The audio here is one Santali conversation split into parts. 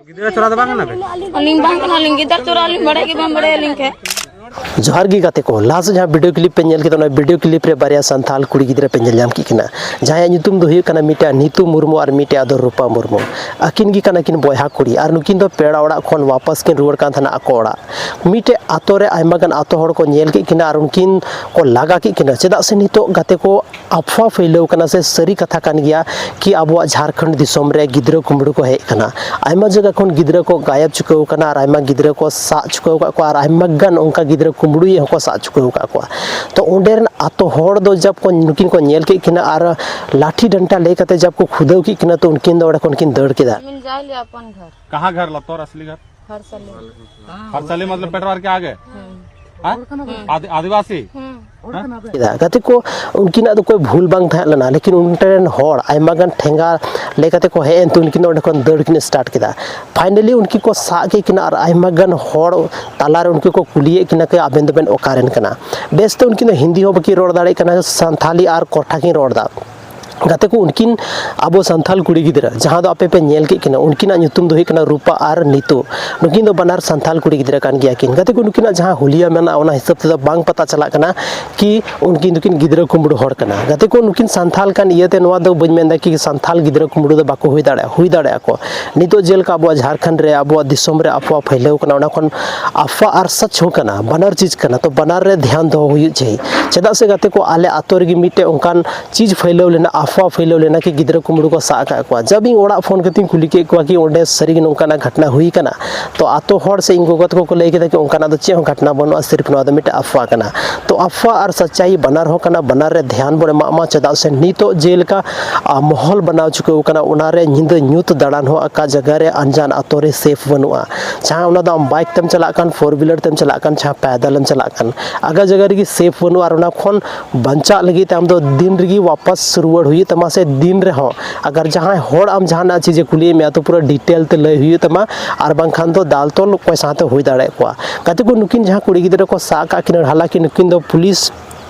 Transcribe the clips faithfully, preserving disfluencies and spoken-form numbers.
ᱜᱤᱫᱽᱨᱟᱹ ᱪᱚᱨᱟ ᱫᱚ ᱵᱟᱝ ᱠᱟᱱᱟ ᱯᱮ? ᱟᱹᱞᱤᱧ ᱵᱟᱝ ᱠᱟᱱᱟᱞᱤᱧ, ᱜᱤᱫᱟᱹᱨ ᱪᱚᱨᱟ ᱟᱹᱞᱤᱧ ᱵᱟᱲᱟᱭ ᱜᱮ ᱵᱟᱝ ᱵᱟᱲᱟᱭ ᱟᱹᱞᱤᱧ ᱠᱷᱟᱡ᱾ ᱡᱚᱦᱟᱨ ᱜᱮ ᱜᱟᱛᱮ ᱠᱚ, ᱞᱟᱦᱟ ᱥᱮᱫ ᱡᱟᱦᱟᱸ ᱵᱷᱤᱰᱤᱭᱳ ᱠᱞᱤᱯ ᱯᱮ ᱧᱮᱞ ᱠᱮᱫᱟ, ᱚᱱᱟ ᱵᱷᱤᱰᱤᱭᱳ ᱠᱞᱤᱯ ᱨᱮ ᱵᱟᱨᱭᱟ ᱥᱟᱱᱛᱟᱲ ᱠᱩᱲᱤ ᱜᱤᱫᱽᱨᱟᱹ ᱯᱮ ᱧᱮᱞ ᱧᱟᱢ ᱠᱮᱫ ᱠᱤᱱᱟ, ᱡᱟᱦᱟᱸᱭᱟᱜ ᱧᱩᱛᱩᱢ ᱫᱚ ᱦᱩᱭᱩᱜ ᱠᱟᱱᱟ ᱢᱤᱫᱴᱟᱝ ᱱᱤᱛᱩ ᱢᱩᱨᱢᱩ ᱟᱨ ᱢᱤᱫᱴᱟᱝ ᱫᱚ ᱨᱩᱯᱟ ᱢᱩᱨᱢᱩ᱾ ᱟᱹᱠᱤᱱ ᱜᱮ ᱠᱟᱱᱟ ᱠᱤᱱ ᱵᱚᱭᱦᱟ ᱠᱩᱲᱤ ᱟᱨ ᱱᱩᱠᱤᱱ ᱫᱚ ᱯᱮᱲᱟ ᱚᱲᱟᱜ ᱠᱷᱚᱱ ᱣᱟᱯᱟᱥ ᱠᱤᱱ ᱨᱩᱣᱟᱹᱲ ᱠᱟᱱ ᱛᱟᱦᱮᱱᱟ ᱟᱠᱚ ᱚᱲᱟᱜ᱾ ᱢᱤᱫᱴᱮᱡ ᱟᱛᱳ ᱨᱮ ᱟᱭᱢᱟ ᱜᱟᱱ ᱟᱛᱳ ᱦᱚᱲ ᱠᱚ ᱧᱮᱞ ᱠᱮᱫ ᱠᱤᱱᱟ ᱟᱨ ᱩᱱᱠᱤᱱ ᱠᱚ ᱞᱟᱜᱟ ᱠᱮᱫ ᱠᱤᱱᱟ᱾ ᱪᱮᱫᱟᱜ ᱥᱮ ᱱᱤᱛᱚᱜ ᱜᱟᱛᱮ ᱠᱚ, ᱟᱯᱷᱣᱟ ᱯᱷᱟᱹᱭᱞᱟᱹᱣ ᱠᱟᱱᱟ ᱥᱮ ᱥᱟᱹᱨᱤ ᱠᱟᱛᱷᱟ ᱠᱟᱱ ᱜᱮᱭᱟ ᱠᱤ ᱟᱵᱚᱣᱟᱜ ᱡᱷᱟᱲᱠᱷᱚᱸᱰ ᱫᱤᱥᱚᱢ ᱨᱮ ᱜᱤᱫᱽᱨᱟᱹ ᱠᱩᱢᱵᱽᱲᱩ ᱠᱚ ᱦᱮᱡ ᱠᱟᱱᱟ? ᱟᱭᱢᱟ ᱡᱟᱭᱜᱟ ᱠᱷᱚᱱ ᱜᱤᱫᱽᱨᱟᱹ ᱠᱚ ᱜᱟᱭᱟᱵ ᱪᱩᱠᱟᱹᱣ ᱠᱟᱱᱟ ᱟᱨ ᱟᱭᱢᱟ ᱜᱤᱫᱽᱨᱟᱹ ᱠᱚ ᱥᱟᱵ ᱪᱩᱠᱟᱹᱣ ᱟᱠᱟᱫ ᱠᱚᱣᱟ ᱟᱨ ᱟᱭᱢᱟ ᱜᱟᱱ ᱚᱱᱠᱟ ᱜᱤᱫᱽᱨᱟᱹ ᱠᱩᱢᱵᱽᱲᱩᱭᱤᱡ ᱦᱚᱸᱠᱚ ᱥᱟᱵ ᱪᱩᱠᱟᱹᱣ ᱟᱠᱟᱫ ᱠᱚᱣᱟ᱾ ᱛᱚ ᱚᱸᱰᱮ ᱨᱮᱱ ᱟᱛᱳ ᱦᱚᱲ ᱫᱚ ᱡᱟᱵ ᱠᱚ ᱱᱩᱠᱤᱱ ᱠᱚ ᱧᱮᱞ ᱠᱮᱫ ᱠᱤᱱᱟ ᱟᱨ ᱞᱟᱴᱷᱤ ᱰᱟᱱᱴᱟ ᱞᱟᱹᱭ ᱠᱟᱛᱮ ᱡᱟᱵ ᱠᱚ ᱠᱷᱩᱫᱟᱹᱣ ᱠᱮᱫ ᱠᱤᱱᱟ, ᱛᱚ ᱩᱱᱠᱤᱱ ᱫᱚ ᱚᱸᱰᱮ ᱠᱷᱚᱱ ᱠᱤᱱ ᱫᱟᱹᱲ ᱠᱮᱫᱟ᱾ मिल जाए ले अपन घर। कहाँ घर लतौर असली घर? हरसली। हरसली मतलब पेटवार के आगे? ᱦᱮᱸ᱾ ᱦᱮᱸ᱾ ᱟᱫ-, ᱟᱫᱤᱵᱟᱥᱤ? ᱦᱮᱸ᱾ ᱦᱮᱸ? ᱠᱮᱫᱟ᱾ ᱜᱟᱛᱮ ᱠᱚ, ᱩᱱᱠᱤᱱᱟᱜ ᱫᱚ ᱠᱳᱭ ᱵᱷᱩᱞ ᱵᱟᱝ ᱛᱟᱦᱮᱸ ᱞᱮᱱᱟ, ᱞᱮᱠᱤᱱ ᱩᱱ ᱨᱮᱱ ᱦᱚᱲ ᱟᱭᱢᱟ ᱜᱟᱱ ᱴᱷᱮᱸᱜᱟ ᱞᱟᱹᱭ ᱠᱟᱛᱮ ᱠᱚ ᱦᱮᱡ ᱮᱱ ᱛᱮ ᱩᱱᱠᱤᱱ ᱫᱚ ᱚᱸᱰᱮ ᱠᱷᱚᱱ ᱫᱟᱹᱲ ᱠᱤᱱ ᱥᱴᱟᱨᱴ ᱠᱮᱫᱟ᱾ ᱯᱷᱟᱭᱱᱟᱞᱤ ᱩᱱᱠᱤᱱ ᱠᱚ ᱥᱟᱵ ᱠᱮᱫ ᱠᱤᱱᱟ ᱟᱨ ᱟᱭᱢᱟ ᱜᱟᱱ ᱦᱚᱲ ᱛᱟᱞᱟᱨᱮ ᱩᱱᱠᱤᱱ ᱠᱚ ᱠᱩᱞᱤᱭᱮᱫ ᱠᱤᱱᱟ ᱠᱤ ᱟᱵᱮᱱ ᱫᱚᱵᱮᱱ ᱚᱠᱟ ᱨᱮᱱ ᱠᱟᱱᱟ? ᱵᱮᱥᱛᱮ ᱩᱱᱠᱤᱱ ᱫᱚ ᱦᱤᱱᱫᱤ ᱦᱚᱸ ᱵᱟᱹᱠᱤᱱ ᱨᱚᱲ ᱫᱟᱲᱮᱭᱟᱜ ᱠᱟᱱᱟ, ᱥᱟᱱᱛᱷᱟᱞᱤ ᱟᱨ ᱠᱚᱴᱷᱟ ᱠᱤᱱ ᱨᱚᱲ ᱮᱫᱟ᱾ ᱜᱟᱛᱮ ᱠᱚ, ᱩᱱᱠᱤᱱ ᱟᱵᱚ ᱥᱟᱱᱛᱟᱞ ᱠᱩᱲᱤ ᱜᱤᱫᱽᱨᱟᱹ ᱡᱟᱦᱟᱸ ᱫᱚ ᱟᱯᱮ ᱯᱮ ᱧᱮᱞ ᱠᱮᱫ ᱠᱤᱱᱟ, ᱩᱱᱠᱤᱱᱟᱜ ᱧᱩᱛᱩᱢ ᱫᱚ ᱦᱩᱭᱩᱜ ᱠᱟᱱᱟ ᱨᱩᱯᱟ ᱟᱨ ᱱᱤᱛᱩ᱾ ᱱᱩᱠᱤᱱ ᱫᱚ ᱵᱟᱱᱟᱨ ᱥᱟᱱᱛᱟᱞ ᱠᱩᱲᱤ ᱜᱤᱫᱽᱨᱟᱹ ᱠᱟᱱ ᱜᱮᱭᱟ ᱠᱤᱱ᱾ ᱜᱟᱛᱮ ᱠᱚ, ᱱᱩᱠᱤᱱᱟᱜ ᱡᱟᱦᱟᱸ ᱦᱩᱞᱤᱭᱟ ᱢᱮᱱᱟᱜᱼᱟ, ᱚᱱᱟ ᱦᱤᱥᱟᱹᱵ ᱛᱮᱫᱚ ᱵᱟᱝ ᱯᱟᱛᱟ ᱪᱟᱞᱟᱜ ᱠᱟᱱᱟ ᱠᱤ ᱩᱱᱠᱤᱱ ᱫᱚᱠᱤᱱ ᱜᱤᱫᱽᱨᱟᱹ ᱠᱩᱢᱵᱽᱲᱩ ᱦᱚᱲ ᱠᱟᱱᱟ᱾ ᱜᱟᱛᱮ ᱠᱚ, ᱱᱩᱠᱤᱱ ᱥᱟᱱᱛᱟᱞ ᱠᱟᱱ ᱤᱭᱟᱹᱛᱮ ᱱᱚᱣᱟ ᱫᱚ ᱵᱟᱹᱧ ᱢᱮᱱᱫᱟ ᱠᱤ ᱥᱟᱱᱛᱟᱞ ᱜᱤᱫᱽᱨᱟᱹ ᱠᱩᱢᱵᱽᱲᱩ ᱫᱚ ᱵᱟᱠᱚ ᱦᱩᱭ ᱫᱟᱲᱮᱭᱟᱜᱼᱟ, ᱦᱩᱭ ᱫᱟᱲᱮᱭᱟᱜᱼᱟ ᱠᱚ᱾ ᱱᱤᱛᱚᱜ ᱡᱮᱞᱮᱠᱟ ᱟᱵᱚᱣᱟᱜ ᱡᱷᱟᱲᱠᱷᱚᱸᱰ ᱨᱮ, ᱟᱵᱚᱣᱟᱜ ᱫᱤᱥᱚᱢ ᱨᱮ ᱟᱯᱷᱣᱟ ᱯᱷᱟᱹᱭᱞᱟᱹᱣ ᱠᱟᱱᱟ, ᱚᱱᱟ ᱠᱷᱚᱱ ᱟᱯᱷᱣᱟ ᱟᱨ ᱥᱟᱪ ᱦᱚᱸ ᱠᱟᱱᱟ, ᱵᱟᱱᱟᱨ ᱪᱤᱡᱽ ᱠᱟᱱᱟ᱾ ᱛᱚ ᱵᱟᱱᱟᱨ ᱨᱮ ᱫᱷᱮᱭᱟᱱ ᱫᱚᱦᱚ ᱦᱩᱭᱩᱜ ᱪᱟᱹᱦᱤ᱾ ᱪᱮᱫᱟᱜ ᱥᱮ ᱜᱟᱛᱮ ᱠᱚ, ᱟᱞᱮ ᱟᱛᱳ ᱨᱮᱜᱮ ᱢᱤᱫᱴᱮᱡ ᱚᱱᱠᱟᱱ ᱪᱤᱡᱽ ᱯᱷᱟᱹᱭᱞᱟᱹᱣ ᱞᱮᱱᱟ, ᱟᱯᱷᱣᱟ ᱯᱷᱟᱹᱭᱞᱟᱹᱣ ᱞᱮᱱᱟ ᱠᱤ ᱜᱤᱫᱽᱨᱟᱹ ᱠᱩᱢᱵᱽᱲᱩ ᱠᱚ ᱥᱟᱵ ᱟᱠᱟᱫ ᱠᱚᱣᱟ᱾ ᱡᱟᱵ ᱤᱧ ᱚᱲᱟᱜ ᱯᱷᱳᱱ ᱠᱟᱛᱮᱧ ᱠᱩᱞᱤ ᱠᱮᱫ ᱠᱚᱣᱟ ᱠᱤ ᱚᱸᱰᱮ ᱥᱟᱹᱨᱤᱜᱮ ᱱᱚᱝᱠᱟᱱᱟᱜ ᱜᱷᱚᱴᱱᱟ ᱦᱩᱭ ᱠᱟᱱᱟ? ᱛᱚ ᱟᱛᱳ ᱦᱚᱲ ᱥᱮ ᱤᱧ ᱜᱚᱜᱚ ᱛᱟᱠᱚ ᱠᱚ ᱞᱟᱹᱭ ᱠᱮᱫᱟ ᱠᱤ ᱚᱱᱠᱟᱱᱟᱜ ᱫᱚ ᱪᱮᱫ ᱦᱚᱸ ᱜᱷᱚᱴᱱᱟ ᱵᱟᱹᱱᱩᱜᱼᱟ, ᱥᱤᱨᱯ ᱱᱚᱣᱟ ᱫᱚ ᱢᱤᱫᱴᱮᱡ ᱟᱯᱷᱣᱟ ᱠᱟᱱᱟ᱾ ᱛᱚ ᱟᱯᱷᱣᱟ ᱟᱨ ᱥᱟᱪᱟᱭ ᱵᱟᱱᱟᱨ ᱦᱚᱸ ᱠᱟᱱᱟ, ᱵᱟᱱᱟᱨ ᱨᱮ ᱫᱷᱮᱭᱟᱱ ᱵᱚᱱ ᱮᱢᱟᱜ ᱢᱟ᱾ ᱪᱮᱫᱟᱜ ᱥᱮ ᱱᱤᱛᱚᱜ ᱡᱮᱞᱮᱠᱟ, ᱟ, ᱢᱚᱦᱚᱞ ᱵᱮᱱᱟᱣ ᱪᱩᱠᱟᱹᱣ ᱠᱟᱱᱟ, ᱚᱱᱟᱨᱮ ᱧᱤᱫᱟᱹ ᱧᱩᱛ ᱫᱟᱬᱟᱱ ᱦᱚᱸ ᱚᱠᱟ ᱡᱟᱭᱜᱟ ᱨᱮ ᱟᱱᱡᱟᱱ ᱟᱛᱳ ᱨᱮ ᱥᱮᱯᱷ ᱵᱟᱹᱱᱩᱜᱼᱟ᱾ ᱡᱟᱦᱟᱸ ᱚᱱᱟ ᱫᱚ ᱟᱢ ᱵᱟᱭᱤᱠ ᱛᱮᱢ ᱪᱟᱞᱟᱜ ᱠᱟᱱ, ᱯᱷᱳᱨ ᱦᱩᱭᱞᱟᱨ ᱛᱮᱢ ᱪᱟᱞᱟᱜ ᱠᱟᱱ, ᱡᱟᱦᱟᱸ ᱯᱟᱭᱫᱟᱞ ᱮᱢ ᱪᱟᱞᱟᱜ ᱠᱟᱱ, ᱟᱜᱟ ᱡᱟᱭᱜᱟ ᱨᱮᱜᱮ ᱥᱮᱯᱷ ᱵᱟᱹᱱᱩᱜᱼᱟ ᱟᱨ ᱚᱱᱟ ᱠᱷᱚᱱ ᱵᱟᱧᱪᱟᱜ ᱞᱟᱹᱜᱤᱫ ᱛᱮ ᱟᱢ ᱫᱚ ᱫᱤᱱ ᱨᱮᱜᱮ ᱣᱟᱯᱟᱥ ᱨᱩᱣᱟᱹᱲ ᱦᱩᱭᱩᱜ ᱛᱟᱢᱟ, ᱥᱮ ᱫᱤᱱ ᱨᱮᱦᱚᱸ ᱟᱜᱟᱨ ᱡᱟᱦᱟᱸᱭ ᱦᱚᱲ ᱟᱢ ᱡᱟᱦᱟᱱᱟᱜ ᱪᱤᱡᱮ ᱠᱩᱞᱤᱭᱮᱫ ᱢᱮᱭᱟ ᱛᱚ ᱯᱩᱨᱟᱹ ᱰᱤᱴᱮᱞ ᱛᱮ ᱞᱟᱹᱭ ᱦᱩᱭᱩᱜ ᱛᱟᱢᱟ, ᱟᱨ ᱵᱟᱝᱠᱷᱟᱱ ᱫᱚ ᱫᱟᱞ ᱛᱚᱞ ᱚᱠᱚᱭ ᱥᱟᱶᱛᱮ ᱦᱩᱭ ᱫᱟᱲᱮᱭᱟᱜ ᱠᱚᱣᱟ᱾ ᱜᱟᱛᱮ ᱠᱚ, ᱱᱩᱠᱤᱱ ᱡᱟᱦᱟᱸ ᱠᱩᱲᱤ ᱜᱤᱫᱽᱨᱟᱹ ᱠᱚ ᱥᱟᱵ ᱟᱠᱟᱫ ᱠᱤᱱᱟ, ᱦᱟᱞᱟᱠᱤ ᱱᱩᱠᱤᱱ ᱫᱚ ᱯᱩᱞᱤᱥ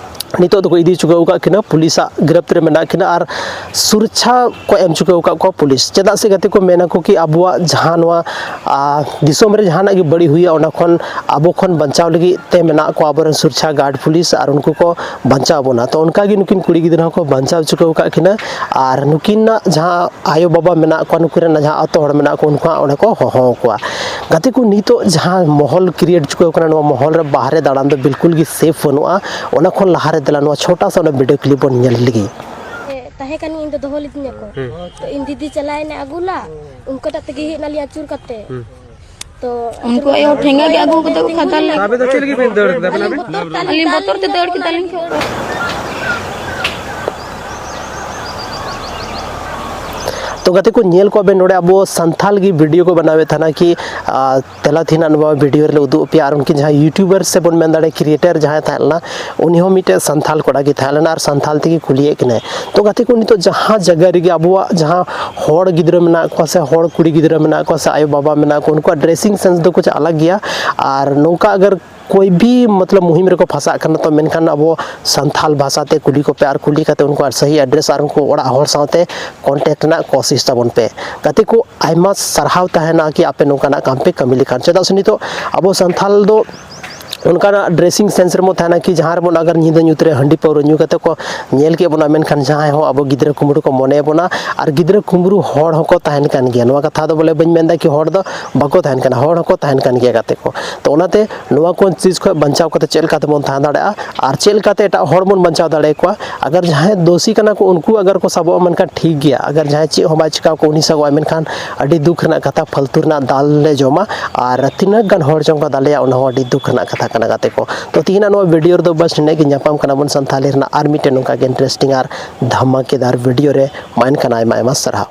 ᱱᱤᱛᱚᱜ ᱫᱚᱠᱚ ᱤᱫᱤ ᱪᱩᱠᱟᱹᱣ ᱟᱠᱟᱫ ᱠᱤᱱᱟ, ᱯᱩᱞᱤᱥᱟᱜ ᱜᱨᱮᱯᱛ ᱨᱮ ᱢᱮᱱᱟᱜ ᱠᱤᱱᱟ ᱟᱨ ᱥᱩᱨᱚᱪᱪᱷᱟ ᱠᱚ ᱮᱢ ᱪᱩᱠᱟᱹᱣ ᱟᱠᱟᱫ ᱠᱚᱣᱟ ᱯᱩᱞᱤᱥ᱾ ᱪᱮᱫᱟᱜ ᱥᱮ ᱜᱟᱛᱮ ᱠᱚ ᱢᱮᱱᱟ ᱠᱚ ᱠᱤ ᱟᱵᱚᱣᱟᱜ ᱡᱟᱦᱟᱸ ᱱᱚᱣᱟ, ᱟ, ᱫᱤᱥᱚᱢ ᱨᱮ ᱡᱟᱦᱟᱱᱟᱜ ᱜᱮ ᱵᱟᱹᱲᱤᱡ ᱦᱩᱭᱩᱜᱼᱟ, ᱚᱱᱟ ᱠᱷᱚᱱ ᱟᱵᱚ ᱠᱷᱚᱱ ᱵᱟᱧᱪᱟᱣ ᱞᱟᱹᱜᱤᱫ ᱛᱮ ᱢᱮᱱᱟᱜ ᱠᱚᱣᱟ ᱟᱵᱚᱨᱮᱱ ᱥᱩᱨᱚᱪᱪᱷᱟ ᱜᱟᱨᱰ ᱯᱩᱞᱤᱥ, ᱟᱨ ᱩᱱᱠᱩ ᱠᱚ ᱵᱟᱧᱪᱟᱣ ᱵᱚᱱᱟ᱾ ᱛᱚ ᱚᱱᱠᱟ ᱜᱮ ᱱᱩᱠᱤᱱ ᱠᱩᱲᱤ ᱜᱤᱫᱽᱨᱟᱹ ᱦᱚᱸᱠᱚ ᱵᱟᱧᱪᱟᱣ ᱪᱩᱠᱟᱹᱣ ᱟᱠᱟᱫ ᱠᱤᱱᱟ᱾ ᱟᱨ ᱱᱩᱠᱤᱱᱟᱜ ᱡᱟᱦᱟᱸ ᱟᱭᱳᱼᱵᱟᱵᱟ ᱢᱮᱱᱟᱜ ᱠᱚᱣᱟ, ᱱᱩᱠᱩ ᱨᱮᱱ ᱡᱟᱦᱟᱸ ᱟᱛᱳ ᱦᱚᱲ ᱢᱮᱱᱟᱜ ᱠᱚᱣᱟ, ᱩᱱᱠᱩ ᱦᱟᱸᱜ ᱚᱸᱰᱮ ᱠᱚ ᱦᱚᱦᱚ ᱟᱠᱚᱣᱟ᱾ ᱜᱟᱛᱮ ᱠᱚ, ᱱᱤᱛᱚᱜ ᱡᱟᱦᱟᱸ ᱢᱚᱦᱚᱞ ᱠᱨᱤᱭᱮᱴ ᱪᱩᱠᱟᱹᱣ ᱠᱟᱱᱟ, ᱱᱚᱣᱟ ᱢᱚᱦᱚᱞ ᱨᱮ ᱵᱟᱦᱨᱮ ᱫᱟᱬᱟᱱ ᱫᱚ ᱵᱤᱞᱠᱩᱞ ᱜᱮ ᱥᱮᱯᱷ ᱵᱟᱹᱱᱩᱜᱼᱟ᱾ ᱚᱱᱟ ᱠᱷᱚᱱ ᱞᱟᱦᱟᱨᱮ ᱫᱮᱞᱟ ᱱᱚᱣᱟ ᱪᱷᱳᱴᱟ ᱥᱟ ᱚᱱᱟ ᱵᱷᱤᱰᱤᱭᱳ ᱠᱞᱤᱯ ᱵᱚᱱ ᱧᱮᱞ ᱞᱮᱜᱮ᱾ ᱛᱟᱦᱮᱸ ᱠᱟᱱ ᱤᱧ ᱫᱚ ᱫᱚᱦᱚ ᱞᱤᱫᱤᱧᱟ ᱠᱚ᱾ ᱛᱚ ᱤᱧ ᱫᱤᱫᱤ ᱪᱟᱞᱟᱣᱮᱱᱟ ᱟᱹᱜᱩ ᱞᱟ, ᱩᱱᱠᱩᱴᱟᱜ ᱛᱮᱜᱮ ᱦᱮᱡ ᱮᱱᱟᱞᱤᱧ ᱟᱹᱪᱩᱨ ᱠᱟᱛᱮ᱾ ᱛᱚ ᱩᱱᱠᱩ ᱟᱭᱳ ᱦᱚᱲ ᱴᱷᱮᱸᱜᱟ ᱜᱮ ᱟᱹᱜᱩ ᱠᱟᱛᱮ ᱠᱚ ᱠᱷᱟᱫᱟ ᱞᱮᱫ᱾ ᱟᱹᱵᱤᱱ ᱫᱚ ᱪᱮᱫ ᱞᱟᱹᱜᱤᱫ ᱵᱤᱱ ᱫᱟᱹᱲ ᱠᱮᱫᱟ? ᱟᱹᱞᱤᱧ ᱵᱚᱛᱚᱨ ᱛᱮ ᱫᱟᱹᱲ ᱠᱮᱫᱟᱞᱤᱧ᱾ ᱛᱚ ᱜᱟᱛᱮ ᱠᱚ, ᱧᱮᱞ ᱠᱚᱣᱟ ᱵᱮᱱ ᱱᱚᱰᱮ ᱟᱵᱚ ᱥᱟᱱᱛᱷᱟᱞ ᱜᱮ ᱵᱷᱤᱰᱤᱭᱳ ᱠᱚ ᱵᱮᱱᱟᱣᱮᱫ ᱛᱟᱦᱮᱱᱟ ᱠᱤ, ᱟᱨ ᱛᱮᱞᱟ ᱛᱮᱦᱮᱧ ᱱᱚᱣᱟ ᱵᱷᱤᱰᱤᱭᱳ ᱨᱮᱞᱮ ᱩᱫᱩᱜ ᱟᱯᱮᱭᱟ᱾ ᱟᱨ ᱩᱱᱠᱤᱱ ᱡᱟᱦᱟᱸᱭ ᱭᱩᱴᱩᱵᱟᱨ ᱥᱮ ᱵᱚᱱ ᱢᱮᱱ ᱫᱟᱲᱮᱭᱟᱜᱼᱟ ᱠᱨᱤᱭᱮᱴᱟᱨ ᱡᱟᱦᱟᱸᱭ ᱛᱟᱦᱮᱸ ᱞᱮᱱᱟ, ᱩᱱᱤ ᱦᱚᱸ ᱢᱤᱫᱴᱮᱡ ᱥᱟᱱᱛᱷᱟᱞ ᱠᱚᱲᱟ ᱜᱮ ᱛᱟᱦᱮᱸ ᱞᱮᱱᱟ ᱟᱨ ᱥᱟᱱᱛᱷᱟᱞ ᱛᱮᱜᱮ ᱠᱩᱞᱤᱭᱮᱫ ᱠᱤᱱᱟᱹᱭ᱾ ᱛᱚ ᱜᱟᱛᱮ ᱠᱚ, ᱱᱤᱛᱚᱜ ᱡᱟᱦᱟᱸ ᱡᱟᱭᱜᱟ ᱨᱮᱜᱮ ᱟᱵᱚᱣᱟᱜ ᱡᱟᱦᱟᱸ ᱦᱚᱲ ᱜᱤᱫᱽᱨᱟᱹ ᱢᱮᱱᱟᱜ ᱠᱚᱣᱟ ᱥᱮ ᱦᱚᱲ ᱠᱩᱲᱤ ᱜᱤᱫᱽᱨᱟᱹ ᱢᱮᱱᱟᱜ ᱠᱚᱣᱟ ᱥᱮ ᱟᱭᱳᱼᱵᱟᱵᱟ ᱢᱮᱱᱟᱜ ᱠᱚᱣᱟ, ᱩᱱᱠᱩᱣᱟᱜ ᱰᱨᱮᱥᱤᱝ ᱥᱮᱱᱥ ᱫᱚ ᱠᱩᱪ ᱟᱞᱟᱜᱽ ᱜᱮᱭᱟ᱾ ᱟᱨ ᱱᱚᱝᱠᱟ ᱟᱜᱟᱨ ᱠᱳᱭ ᱵᱷᱤ ᱢᱚᱛᱞᱚᱵ ᱢᱩᱦᱤᱢ ᱨᱮᱠᱚ ᱯᱷᱟᱸᱥᱟᱜ ᱠᱟᱱᱟ, ᱛᱚ ᱢᱮᱱᱠᱷᱟᱱ ᱟᱵᱚ ᱥᱟᱱᱛᱷᱟᱞ ᱵᱷᱟᱥᱟ ᱛᱮ ᱠᱩᱞᱤ ᱠᱚᱯᱮ ᱟᱨ ᱠᱩᱞᱤ ᱠᱟᱛᱮ ᱩᱱᱠᱩᱣᱟᱜ ᱥᱟᱹᱦᱤ ᱮᱰᱨᱮᱥ ᱟᱨ ᱩᱱᱠᱩ ᱚᱲᱟᱜ ᱦᱚᱲ ᱥᱟᱶᱛᱮ ᱠᱚᱱᱴᱮᱠᱴ ᱨᱮᱱᱟᱜ ᱠᱳᱥᱤᱥ ᱛᱟᱵᱚᱱ ᱯᱮ᱾ ᱜᱟᱛᱮ ᱠᱚ, ᱟᱭᱢᱟ ᱥᱟᱨᱦᱟᱣ ᱛᱟᱦᱮᱱᱟ ᱠᱤ ᱟᱯᱮ ᱱᱚᱝᱠᱟᱱᱟᱜ ᱠᱟᱢ ᱯᱮ ᱠᱟᱹᱢᱤ ᱞᱮᱠᱷᱟᱱ᱾ ᱪᱮᱫᱟᱜ ᱥᱮ ᱱᱤᱛᱚᱜ ᱟᱵᱚ ᱥᱟᱱᱛᱷᱟᱞ ᱫᱚ ᱚᱱᱠᱟᱱᱟᱜ ᱰᱨᱮᱥᱤᱝ ᱥᱮᱱᱥ ᱨᱮᱵᱚᱱ ᱛᱟᱦᱮᱱᱟ ᱠᱤ ᱡᱟᱦᱟᱸ ᱨᱮᱵᱚᱱ ᱟᱜᱟᱨ ᱧᱤᱫᱟᱹ ᱧᱩᱛ ᱨᱮ ᱦᱟᱺᱰᱤ ᱯᱟᱹᱣᱨᱟᱹ ᱧᱩ ᱠᱟᱛᱮ ᱠᱚ ᱧᱮᱞ ᱠᱮᱫ ᱵᱚᱱᱟ, ᱢᱮᱱᱠᱷᱟᱱ ᱡᱟᱦᱟᱸᱭ ᱦᱚᱸ ᱟᱵᱚ ᱜᱤᱫᱽᱨᱟᱹ ᱠᱩᱢᱵᱽᱲᱩ ᱠᱚ ᱢᱚᱱᱮ ᱵᱚᱱᱟ᱾ ᱟᱨ ᱜᱤᱫᱽᱨᱟᱹ ᱠᱩᱢᱵᱽᱲᱩ ᱦᱚᱲ ᱦᱚᱸᱠᱚ ᱛᱟᱦᱮᱱ ᱠᱟᱱ ᱜᱮᱭᱟ᱾ ᱱᱚᱣᱟ ᱠᱟᱛᱷᱟ ᱫᱚ ᱵᱚᱞᱮ ᱵᱟᱹᱧ ᱢᱮᱱᱫᱟ ᱠᱤ ᱦᱚᱲ ᱫᱚ ᱵᱟᱠᱚ ᱛᱟᱦᱮᱱ ᱠᱟᱱᱟ, ᱦᱚᱲ ᱦᱚᱸᱠᱚ ᱛᱟᱦᱮᱱ ᱠᱟᱱ ᱜᱮᱭᱟ ᱜᱟᱛᱮ ᱠᱚ᱾ ᱛᱚ ᱚᱱᱟᱛᱮ ᱱᱚᱣᱟ ᱠᱚ ᱪᱤᱡᱽ ᱠᱷᱚᱱ ᱵᱟᱧᱪᱟᱣ ᱠᱟᱛᱮ ᱪᱮᱫ ᱞᱮᱠᱟ ᱛᱮᱵᱚᱱ ᱛᱟᱦᱮᱸ ᱫᱟᱲᱮᱭᱟᱜᱼᱟ ᱟᱨ ᱪᱮᱫ ᱞᱮᱠᱟᱛᱮ ᱮᱴᱟᱜ ᱦᱚᱲ ᱵᱚᱱ ᱵᱟᱧᱪᱟᱣ ᱫᱟᱲᱮᱭᱟᱠᱚᱣᱟ᱾ ᱟᱜᱟᱨ ᱡᱟᱦᱟᱸᱭ ᱫᱳᱥᱤ ᱠᱟᱱᱟ ᱠᱚ ᱩᱱᱠᱩ ᱟᱜᱟᱨ ᱠᱚ ᱥᱟᱵᱚᱜᱼᱟ ᱢᱮᱱᱠᱷᱟᱱ ᱴᱷᱤᱠ ᱜᱮᱭᱟ, ᱟᱜᱟᱨ ᱡᱟᱦᱟᱸᱭ ᱪᱮᱫ ᱦᱚᱸ ᱵᱟᱭ ᱪᱤᱠᱟᱹᱣ ᱠᱚ ᱩᱱᱤ ᱥᱟᱵᱚᱜᱼᱟ, ᱢᱮᱱᱠᱷᱟᱱ ᱟᱹᱰᱤ ᱫᱩᱠ ᱨᱮᱱᱟᱜ ᱠᱟᱛᱷᱟ, ᱯᱷᱟᱞᱛᱩ ᱨᱮᱱᱟᱜ ᱫᱟᱞ ᱞᱮ ᱡᱚᱢᱟ᱾ ᱟᱨ ᱛᱤᱱᱟᱹᱜ ᱜᱟᱱ ᱦᱚᱲ ᱪᱚᱝ ᱠᱚ ᱫᱟᱞᱮᱭᱟ, ᱚᱱᱟ ᱦᱚᱸ ᱟᱹᱰᱤ ᱫᱩᱠ ᱨᱮᱱᱟᱜ ᱠᱟᱛᱷᱟ ᱠᱟᱱᱟ ᱜᱟᱛᱮ ᱠᱚ᱾ ᱛᱚ ᱛᱤᱦᱤᱧᱟᱜ ᱱᱚᱣᱟ ᱵᱷᱤᱰᱤᱭᱳ ᱨᱮᱫᱚ ᱵᱟᱥ ᱱᱤᱱᱟᱹᱜ ᱜᱮ᱾ ᱧᱟᱯᱟᱢ ᱠᱟᱱᱟ ᱵᱚᱱ ᱥᱟᱱᱛᱷᱟᱞᱤ ᱨᱮᱱᱟᱜ ᱟᱨ ᱢᱤᱫᱴᱮᱱ ᱱᱚᱝᱠᱟ ᱜᱮ ᱤᱱᱴᱟᱨᱮᱥᱴᱤᱝ ᱟᱨ ᱫᱷᱟᱢᱟᱠᱮᱫᱟᱨ ᱵᱷᱤᱰᱤᱭᱳ ᱨᱮ᱾ ᱢᱟ ᱮᱱᱠᱷᱟᱱ ᱟᱭᱢᱟ ᱟᱭᱢᱟ ᱥᱟᱨᱦᱟᱣ᱾